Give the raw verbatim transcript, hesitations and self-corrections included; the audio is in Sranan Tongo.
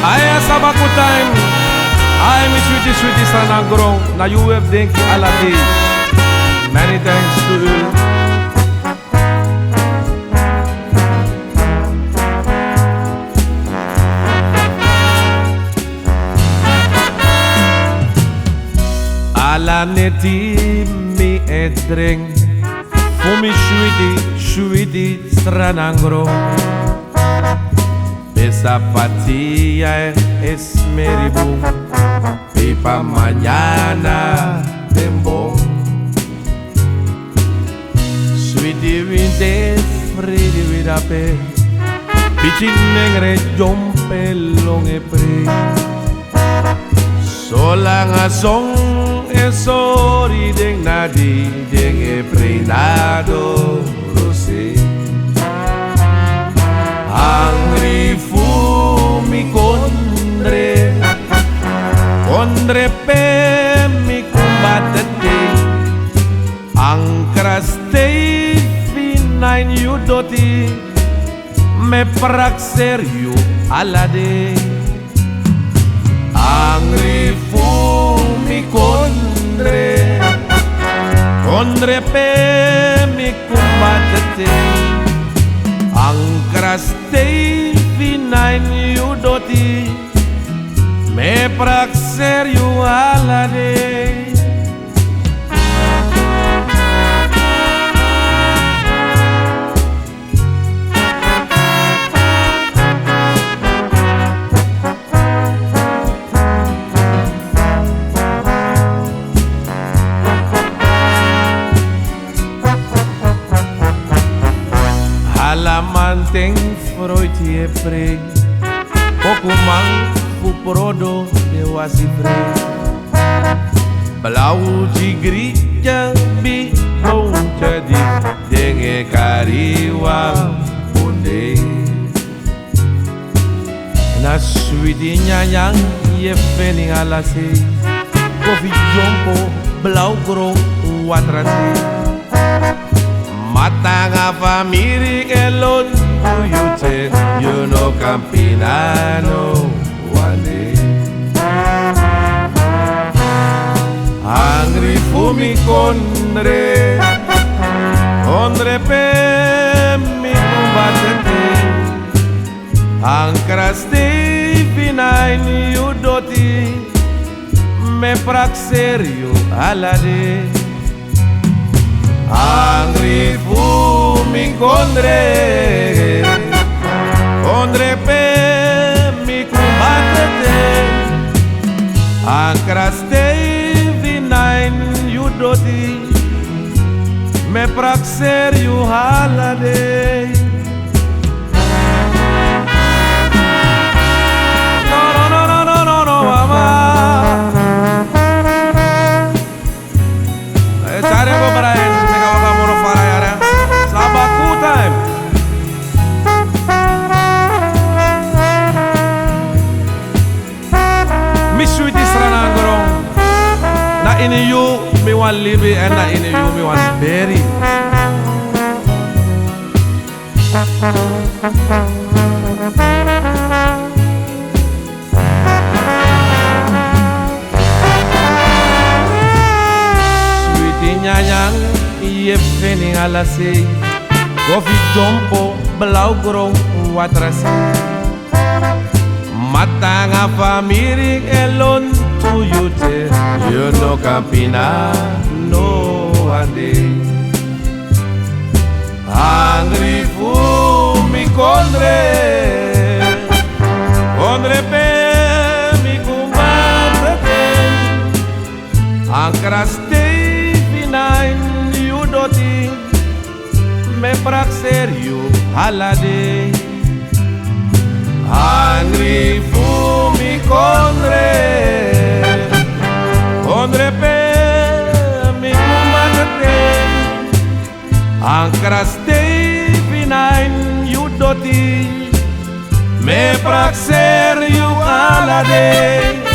Aya, sabaku time. Ai, mi switi, switi sranangron. Na yu we fu denki ala dei. Many thanks to u. Ala neti mi e dringi fu mi switi, switi sranangron. Pe sa fatiya e smeri bun, pe pa mañana den bon. Switi winde, fridi wi dape. Pikin nengre dyompe lon e prei. Solanga son e sori den na di den e prei na doro sei. Angri fu mi kondre, kondre pe mi kumbate tei. Ankra stei fina ini yu doti, mi e prakseri yu ala dei. Angri fu mi kondre, kondre pe mi kumbate tei. Ankra stei fina ini yu doti, mi e prakseri yu ala dei. Ala manten froiti e prei. Kokuman fu prodo de wasi frei. Blauw tigri, dyambi, bon tyadi, den e kari wan bondei. Na switi nyanyan yu e feni ala sei. Kofi dyompo, blauw gron, watra sei. Matanga famiri e lontu yu te, yu no kan pina no wan dei. Angri fu mi kondre, kondre pe mi kumbate tei. Ankra stei fina ini yu doti, mi e prakseri yu ala dei. Angri fu mi kondre, kondre pe mi kumbate tei. Ankra stei fina ini yu doti, mi e prakseri yu ala dei. No, no, no, no, no, no, no, mama. E sari go brai, meki a waka moro fara yara. Sabaku time. Mi switi sranangron. Na ini yu mi wani libi, èn na ini yu mi wani beri. Switi nyanyan yu e feni ala sei. Kofi dyompo, blauw gron, watra sei. Matanga famiri e lontu yu te, yu no kan pina no wan dei. Angri fu mi kondre, kondre pe mi kumbate tei. Ankra stei fina ini yu doti, mi e prakseri yu ala dei. Angri fu mi kondre, kondre pe mi kumbate tei. Ankra stei fina ini yu doti, mi e prakseri yu ala dei.